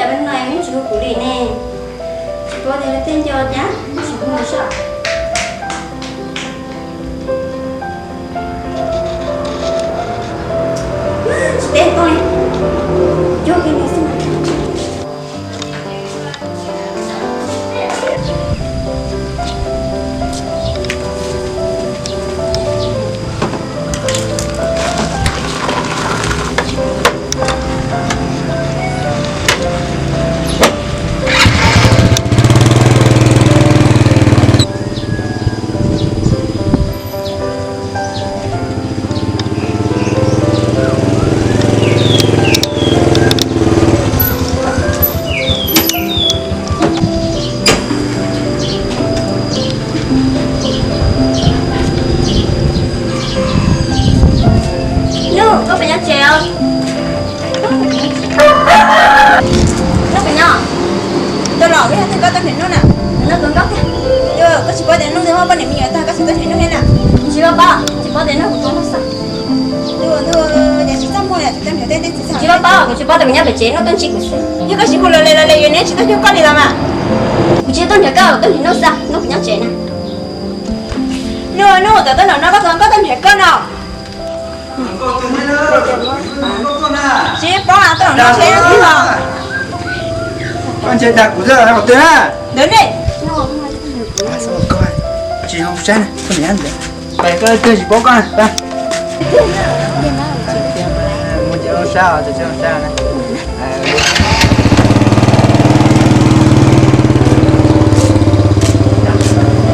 Hnub no es muab tsis hu kuv li ne, tsis paub tias tej nco cas, tsis hu soj. Tsis teb tau li, cuag kiag nws xwb mas. Nub, koj puas nyob tsev os? Nub puas nyob? Tau los, koj yog twg koj tuaj nrhiav Nub na? Nub tus nkauj tiag. Koj tsis paub tias Nub twb muaj poj niam me nyuam tag koj tseem tuaj nrhiav Nub thiab na? Tsis paub, tsis paub tias Nub kuv tus nkauj xwb. Nub, Nub, ces tsis txaj muag li, tsis tuaj nrhiav tej txiv txheej. Tsis paub, kuv tsis paub tias kuv nyob pem tsev Nub tuaj ntsib kuv xwb. Yog koj tsis hu lawv li lawv yuav neb tsis tuaj cuag koj li los mas. Kuv tsis tuaj nrhiav koj, tuaj nrhiav Nub xwb, Nub kuv nyob tsev na. Nub, Nub, tam tuaj nram no koj tus nkauj tuaj nrhiav koj no. Tsis paub, tuaj nram no tsev no twb los. Koj ntshe dag kuv xwb, qhov twg na? Ntawd ne. Tsis saib, koj twg tsis paub koj na. Muaj cov lub sab, cov lub sab na.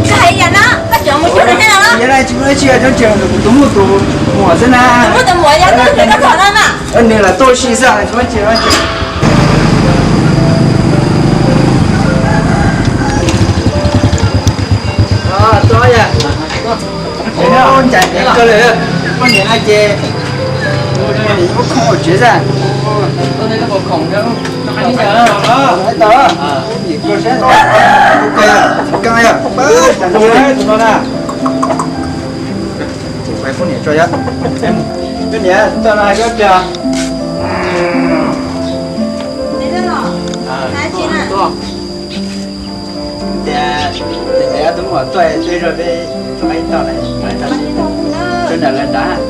Koj hais yam no, koj cov mus cuag nws thiab no los? Yog tsis muaj dab tsi, coob tseem tus muaj tus muam xwb na. Tus muaj tus muam yog koj nrhiav koj txog no mas. Nws lam tuaj si xwb, tsis muaj dab tsi. Ncaim ncaim kawg li, poj niam no ces muab khoom ua tsev xwb. Tau, koj saib, koj yog, poj niam tso yog, poj niam tso no hais koj tias, tias, tias tus muam tuaj, tuaj ib zaug peb tuaj ib tog lawm, tuaj nram lawv nrad.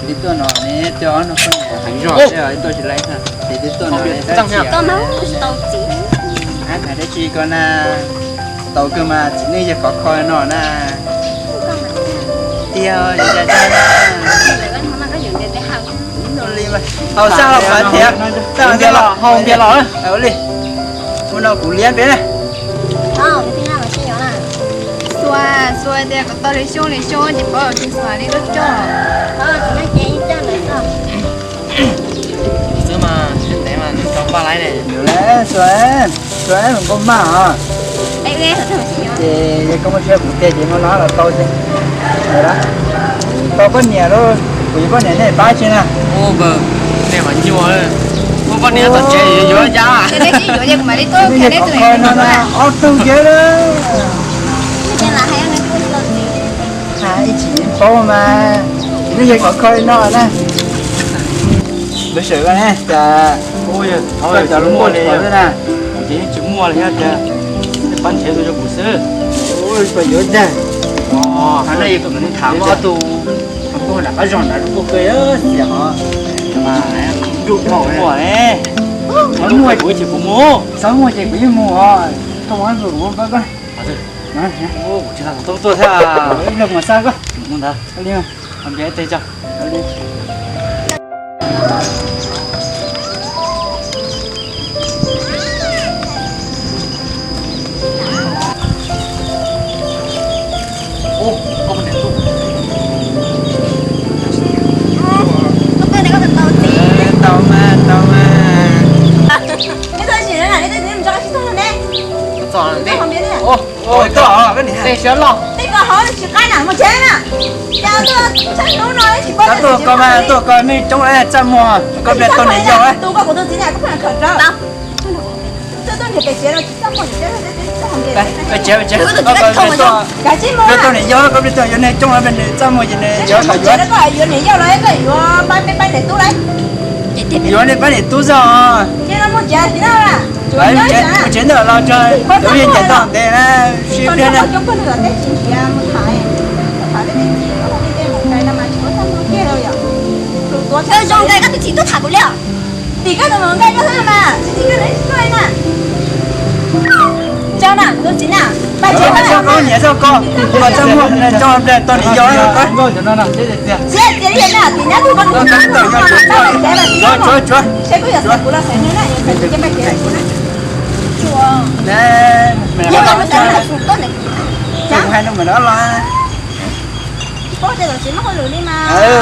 Twb tuaj no ne, tuaj no, heev zog, tuaj tsis laib, twb tuaj no ne, tsis tau txiv. Hais dab tsi ko na, tau kawg mas txiv neej yog khov kho no na. Tiag, yog cas na. Haus xab los pab thiab, xab los thiab los, haus npias los. Ua li, ua no kuv liab peb na. Xua, xua tias kom tau li xyoo li xyoo tsis paub tsis xua li koj coj. Xwb mas, xwb ntev mas nws tau paj laib ne. Xua, xua los nkauj maj os. Ces yog koj muaj siab kuv tiag ces muab no los tau xwb. Tau poj niam lauj, kuv yuav poj niam nej pab tsi na. Nej mas nyuaj, muaj poj niam txom tsev yuav yuav yab. Nej yog qhov kho no na, ob tug kiag na. Ib chim paub mas, nej yog qhov kho no na. Lawv sawv koj ne, cas koj cov lus muaj li na. Ces yeej tsis muaj li thiab tias, pab nrhiav tus zoo kuv xwb. Ua yuav dag. Qhov no yog tus tham ob tug, tus nram qab zog nrad tus tuaj kawg xiam hov. Mas nruj dhau muaj, qhov muaj kuv ces kuv mus, txhob muaj ces kuv yeej mus os. Koj mus kuv koj koj. Kuv tsis tau tuaj thiab. Ib leeg mus xa koj. Mus ntawd. Li, qhov npias ib teg tso. Tau mas, tau mas. Ua, koj, koj niam. Tej siab loj. Tej ko hauv tsis qab na, mus tsev na. Cas tuaj tshaj hnub no tsis Tuaj koj mas, tuaj koj nej coob lawm, txaj muag, koj pliag tau niam yau lawm. Pliag tau niam yau, koj pliag tau yuav nej coob lawm, txaj muag ces nws yuav kom yuav. Yuav nej pab niam tub zog. Mus tsev ntawm los tso, tus yeej cais toj ntev na, sib pliag na. Zoo nkaus koj tus txiv tuaj tham kuv li os. Tim koj tus mus nqaij koj xwb mas, tsis tim koj tus txiv tuaj na. Tso na, tus txiv na, pab tsev na. Txoj koj niam txoj koj, ua txaj muag na, coj pliag tau niam yau na. Txiv, txiv li na, tim nyab tus koj tus txiv tuaj, tsuav, tsuav. Kuv hais no mas no los.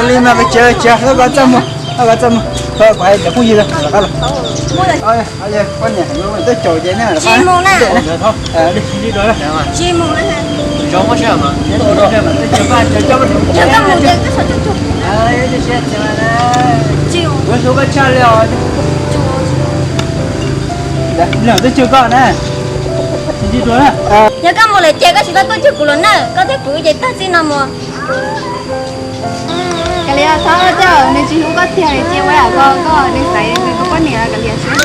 Li mas pes tsev tsev, koj txaj muag, koj txaj muag. Kuv hais cov phooj ywg lawm, lawv qab los. Poj niam twb caum ces nej tsis mus na. Tsis mus na. Twb cog koj na. Yog koj mus lawm ces koj tsis tau tuaj cog kuv los na, koj thiab kuv ces tag txij no mus. Kav liam, txhob coj nws tsis hlub koj tiag, cia ua yam koj, koj nws xaiv nws tus poj niam, kav liam siab.